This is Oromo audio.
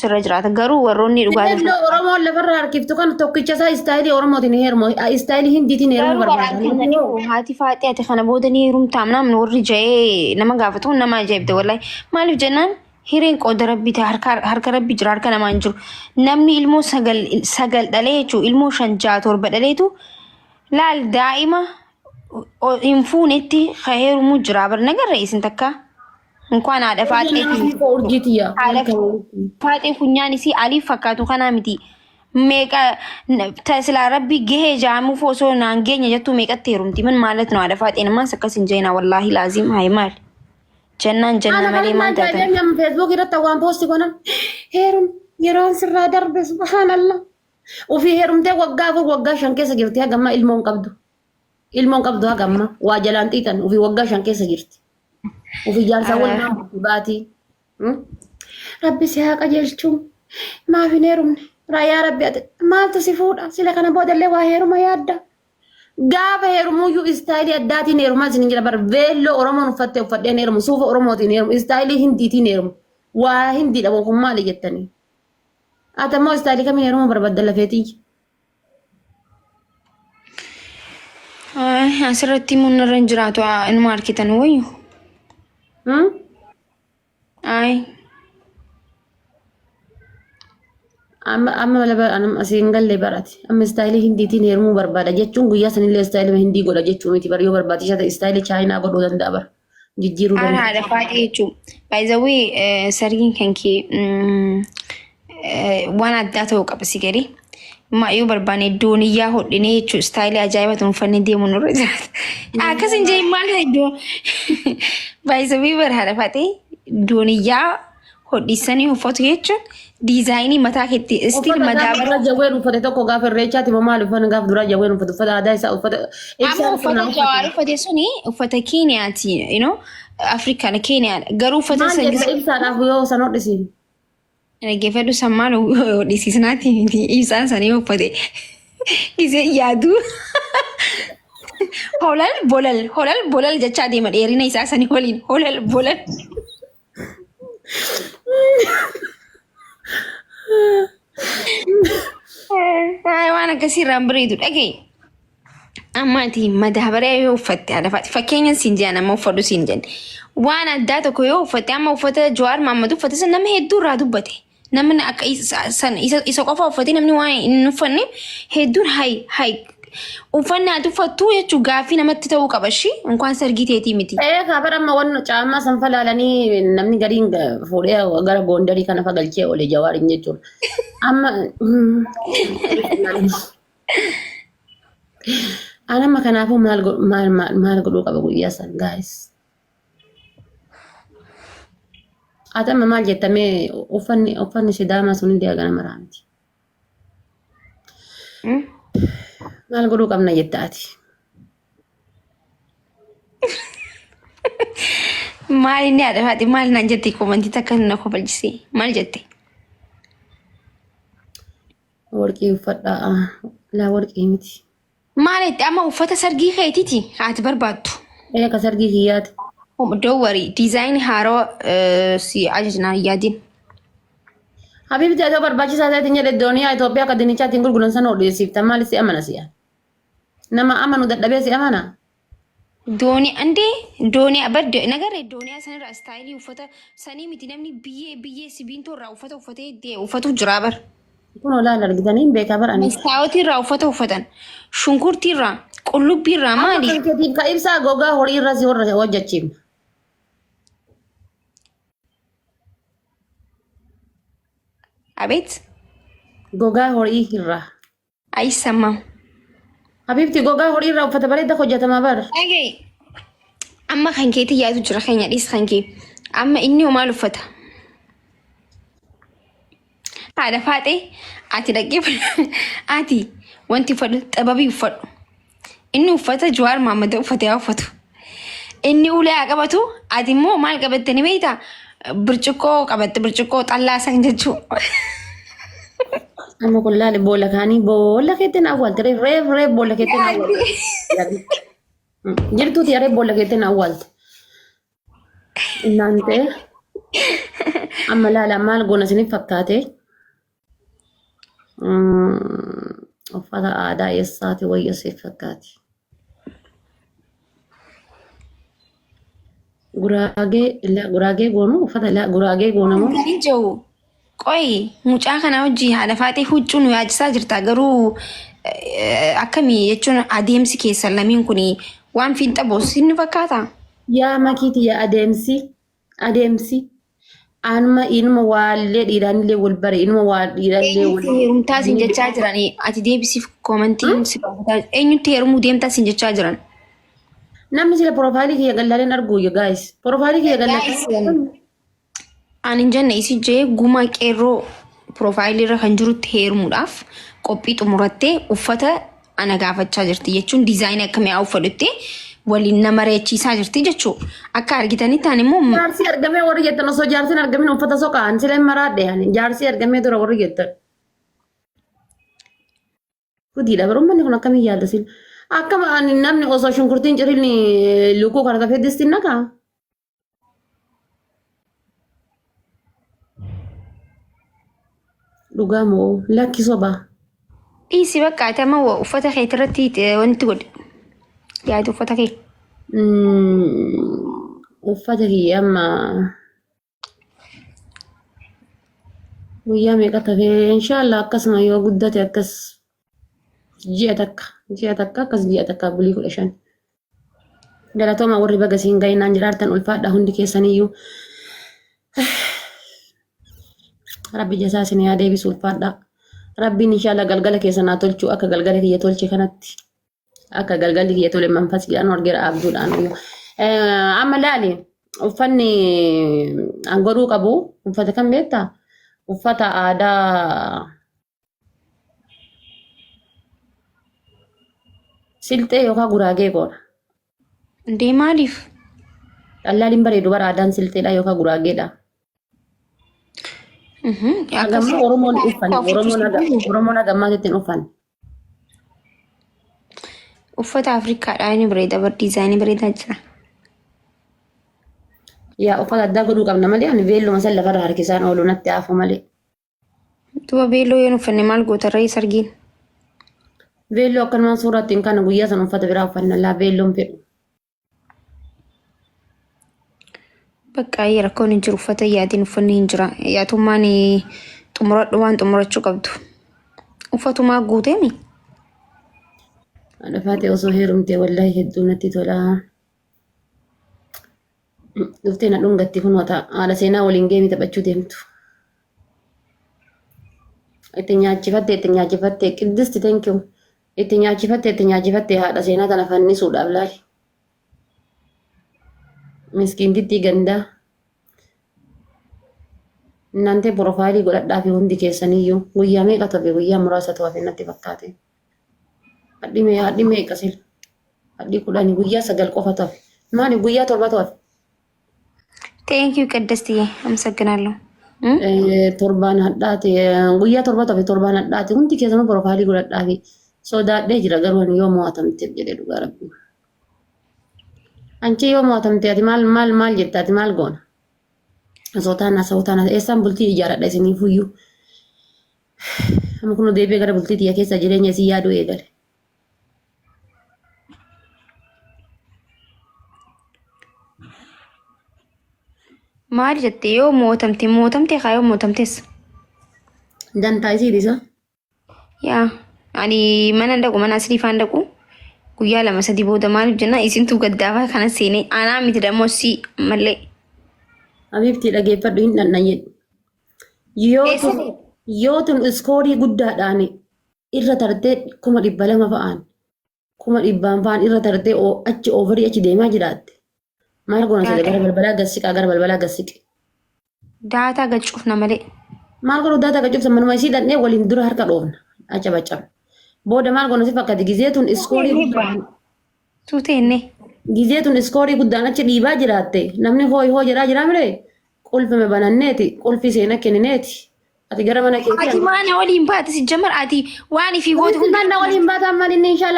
Sirra jiraata. Garuu warroonni dhugaatii Filannoo Oromoon lafarra harkiftu kan tokkicha isaa istaayilii Oromootiin heerumu istaayilii Hindiitiin heerumuu Garuu barbaada. baraan kana dhibu haati faaxee ati kana booda ni heerumtaa namni warri ja'ee nama gaafatu nama ajaa'ibda wallahi. Maaliif jennaan hireen qooda rabbii ta'e harka harka rabbii jira harka namaa hin jiru. Namni ilmoo sagal sagal dhalee jechuun ilmoo shan ja'a torba dhaleetu laal daa'ima hin fuunetti ka heerumuu jira bar nagarra isin takka. Inkwaan haadha faaxee fi Urjii tiyya. haadha faaxee funyaan isii aliif fakkaatu kanaa miti. Meeqa ta silaa rabbi gahee jaamuuf osoo naan geenye jettuu meeqatti heerumti. Man maalat nu haadha faaxeen maas akkas hin jeenaa wallaahi laaziim hayi maal. Jennaan jenna Haala malee kanaan maal taatan. ajaa'ibee nama Facebook irratti waan poosti godhan heerum yeroon sirraa darbe subhaanallah. Ofii heerumtee waggaa 4 waggaa 5 keessa jirti haga ammaa ilmoon qabdu. Ilmoon qabdu haga ammaa waa jalaan xiixan ofii waggaa 5 keessa jirti. Ofii jaarsaa wal maan bulti baatii. Rabbi si haa qajeelchu. Maaf hin heerumne? Yaa Rabbi ati maaltu si fuudha? Sila kana boodallee waa heeruma yaadda. Gaafa heerumuyyuu istaayilii addaatiin heerumaa isin jira bar veelloo Oromoon uffatte uffadheen heerumu suufa Oromootiin heerumu istaayilii Hindiitiin heerumu. Waa Hindiidha moo kun maali jettanii? Ati ammoo istaayilii kamiin heerumuu barbaadda lafeetii? Asirratti immoo narra hin jiraatu inuma argitan wayyu. Ay. Amma amma lafa anam asii hin galle barate. Amma istaayilii hindiitiin heerumuu barbaada jechuun guyyaa sanillee istaayilii hindii godha jechuu miti bar yoo barbaachisaa ta'e istaayilii chaayinaa godhuu danda'a bar. Jijjiiruu Haadha danda'a. haadha faaxee jechuun. By the way, sargiin kan kee waan addaa ta'uu qaba si gadi. Ma yoo barbaanne dooniyyaa hodhinee jechuun istaayilii ajaa'ibaa ta'uun uffannee deemuun nurra jiraata. Akkas hin jeen maal ta'e iddoo. By the way, bara haadha faaxee dooniyyaa hodhisanii uffatu jechuun diizaayinii mataa keetti istiil Uffata gaafa madaabara. dura jawween uffate tokko gaafa irreechaati moo maal uffanni gaafa duraa jawween uffate uffata aadaa isaa uffata Amma ibsaan uffata sana jawaar uffate. uffate suni uffata Keeniyaati, you know, Afrikaan Keeniyaadha. Garuu uffata Maal san jetta ibsaadhaaf yoo san hodhisiin? dhaggeeffadhu san maal hodhisiisnaati miti ibsaan sanii uffate. Gisee yaadu. Holal bolal holal bolal jechaa deema dheerina isaa sanii waliin holal bolal. Ay, waan akkasii irraan bareedu dhaga'i. Amma ati madaabaraa yoo uffatte haadha faati fakkeenya siin jedhan amma uffadhu siin jedhan. Waan addaa tokko yoo uffatte amma uffata Jawaar Mahaammad uffate san nama hedduu irraa dubbate. Namni akka isa san isa isa qofa uffatee namni waan hin uffanne hedduun hay hay uffanni ati uffattu jechuun gaaffii namatti ta'uu qaba ishii inkwaan sargii teetii miti. Ee kaa bara amma wanno caammaa san falaalanii namni gariin fuudhee gara Goondarii kana fagalchee oole Jawaariin jechuudha. Amma an amma kanaafuu maal godhu maal maal maal godhuu qaba guyyaa san gaayis. Ati amma maal jetta mee uffanni uffanni sidaamaa sun illee hagana maraa miti. Maal godhuu qabna jetta ati? Maal inni haadha faati maal naan jette komantii takka na kofalchise maal jette? Warqii uffadhaa. Laa warqii miti. Maal itti amma uffata sargii keetiiti haati barbaaddu. Ee akka sargii kiyyaati. Don't worry diizaayinii haarawaa si ajajnaa hin yaadin. Habiibti ati yoo barbaachisaa ta'e jedhe dooniyaa Itoophiyaa akka dinnichaatiin gurguran sana odeessiifta maali si amana si'a. Nama amanu dadhabee si amana. Doonii andee doonii bar nagarree dooniyaa sanirraa istaayilii uffata sanii miti namni biyyee biyyee sibiintoo irraa uffata uffatee uffatu jiraa bar. Kun olaal argitanii hin beekaa bar ani. Mastaawotii irraa uffata uffatan shunkurtii irraa qullubbii irraa Amma maali? kan keetiif ka ibsaa gogaa horii irra si horra hojjechiifna. Abeet Gogaa horii irraa. Ayissamma. Habiibti gogaa horii irraa uffata bareeda hojjetama bar. Dhaga'i. Amma kan keetii yaadu jira keenya dhiis kan kee. Amma inni hoo maal uffata? Haadha faaxee ati dhaqee ati wanti uffadhu xababii uffadhu. Inni uffata Jawaar Mahaammad uffate haa uffatu. Inni ulee haa qabatu ati immoo maal qabatte ni beektaa? Birciqqoo qabatte birciqqoo xallaa san jechuu. Amma kun laali boolla kaanii boolla keetti na awwaalte reef reef reef boolla keetti na awwaalte. Jirtuuti reef boolla keetti na awwaalte. Innaan ta'e. Amma laala maal goona isiniif fakkaate? Uffata aadaa eessaati wayya siif fakkaate? Guraagee guraagee goonu uffata guraagee goona moo? Kan hin jiru. Qoyi mucaa kana hojii haadha faaxee huccuu nu yaachisaa jirta garuu akkamii jechuun adeemsi keessan lameen kun waan fiinxa boossi ni fakkaata. Yaa makiiti yaa adeemsi adeemsi anuma inuma waallee dhiiraanillee wal bare inuma waa dhiiraallee wal Eenyutti heerumtaa siin jechaa jiran ati deebisiif koomantiin si gaafataa eenyutti heerumuu deemtaa siin jechaa jiran. Namni sila profaayilii kiyya gallaaleen arguu you guys. Profaayilii kiyya Guys, gallaaleen. Ani hin jenne isi jee guma qeerroo piroofaayilii irra kan jirutti heerumuudhaaf qophii xumurattee uffata ana gaafachaa jirti jechuun diizaayinii akkamii haa uffadhutti waliin na mari'achiisaa jirti jechuudha. Akka argitanitti ani immoo Jaarsi argamee warri jettan osoo jaarsi hin argamin uffata soqaan sila hin maraadhe ani jaarsi argamee dura warri jettan. Gudiidha bara uummanni kun akkamiin yaada sin. Akkama ani namni osoo shunkurtiin cirin lukuu kana tafee distiin naqaa. Dhugaa moo lakki sobaa. Dhiisi bakka ati amma uffata kee irratti wanti godhi. Yaadi uffata kee. Uffata kiyya amma guyyaa meeqa tafee inshaallah akkasuma yoo guddate akkas ji'a takka ji'a takka akkas ji'a takka bulii 15. Galatooma warri baga siin ga'inaan jiraartan ulfaadha hundi keessaniyyuu. Rabbi jasaa isin haa deebisu ulfaadha. Rabbiin inshallah galgala keessan haa tolchu akka galgala kiyya tolche kanatti. Akka galgalli kiyya tole manfas jedhan argeera abjuudhaan. Amma laali uffanni an godhuu qabu uffata kam beektaa? Uffata aadaa Silxee yookaan guraagee goona. Indee maaliif? Dhallaan hin bareedu bara aadaan silxeedha yookaan guraageedha. Hagamma Oromoon hin uffanne. Oromoon haga Oromoon haga ammaatitti hin uffanne. Uffata Afrikaadhaa inni bareeda bar diizaayinii bareedaa jira. Yaa uffata addaa godhuu qabna malee ani beelluma san lafarra harkisaan oolu natti hafu malee. Duba beelloo yoon uffanne maal goota ree sargiin? Beelloo akkanumaan suuraa ittiin kana guyyaa san uffata biraa uffanna laa beelloon fedhu. Bakka ayyee rakkoon hin jiru uffata yaadiin uffanni hin jira. Yaatummaan xumuradhu waan xumurachuu qabdu. Uffatumaa guuteemi. Haadha faatee osoo heerumtee wallaahi hedduu natti tola. Dhuftee na dhungatti kun wata haadha seenaa waliin geemii taphachuu deemtu. Itti nyaachifatte itti nyaachifatte qiddisti thank you. Itti nyaachifatte itti nyaachifatte haadha seenaa tana fannisuudhaaf laali. Miskiintittii gandaa. Nante profaayilii godhadhaa fi hundi keessaniyyuu guyyaa meeqa tafe guyyaa muraasa hafe natti fakkaate. Hadhi mee hadhi meeqa sila? Hadhi 10 guyyaa 9 qofa tafe. Maali guyyaa 7 hafe? Thank you ቅድስትዬ አመሰግናለሁ። Torbaan hadhaati guyyaa 7 hafe torbaan hadhaati hundi keessanuu profaayilii godhadhaa fi sodaadhee jira garuu ani yoo mo'atamteef jedhee dhugaa rabbi. Anchi yoo mo'atamte ati maal maal maal jetta ati maal goona? Osoo taanaa osoo taanaa eessaan bultii ijaaradha isiniif iyyuu. Amma kun deebi'ee gara bultii tiyya keessa jireenya isii yaaduu eegale. Maal jette yoo mootamte mootamte kaa yoo mootamtes. Dantaa isii dhisa. Yaa ani mana hin dhaqu mana asrii faan dhaqu guyyaa lama sadii booda maaliif jenna isintu gaddaafaa kana seenee anaa miti dammoo si mallee. Habiibtii dhageeffadhu hin dhandhan jedhu. Yoo tun yoo tun iskoorii guddaadhaan irra tartee 200,000 fa'aan 100,000 fa'aan irra tartee achi oovarii achi deemaa jiraatte. Maal goona sila gara balbalaa gad siqaa gara balbalaa gad siqe. Daataa gad cufna malee. Maal godhu daataa gad cufsa manuma isii dhaqnee waliin dura harka dhoofna acabacabna. Booda maal goona si fakkaate gizee tun iskoorii guddaan Suutee inni. gizee tun iskoorii guddaan achi dhiibaa jiraatte namni hooyi hoo jedhaa jiraa miree qulfime bananneeti qulfii seena kennineeti ati gara mana keetii Ati maana waliin baate si jamar ati waan ifii goote Maal na waliin baataan maal inni inshallah.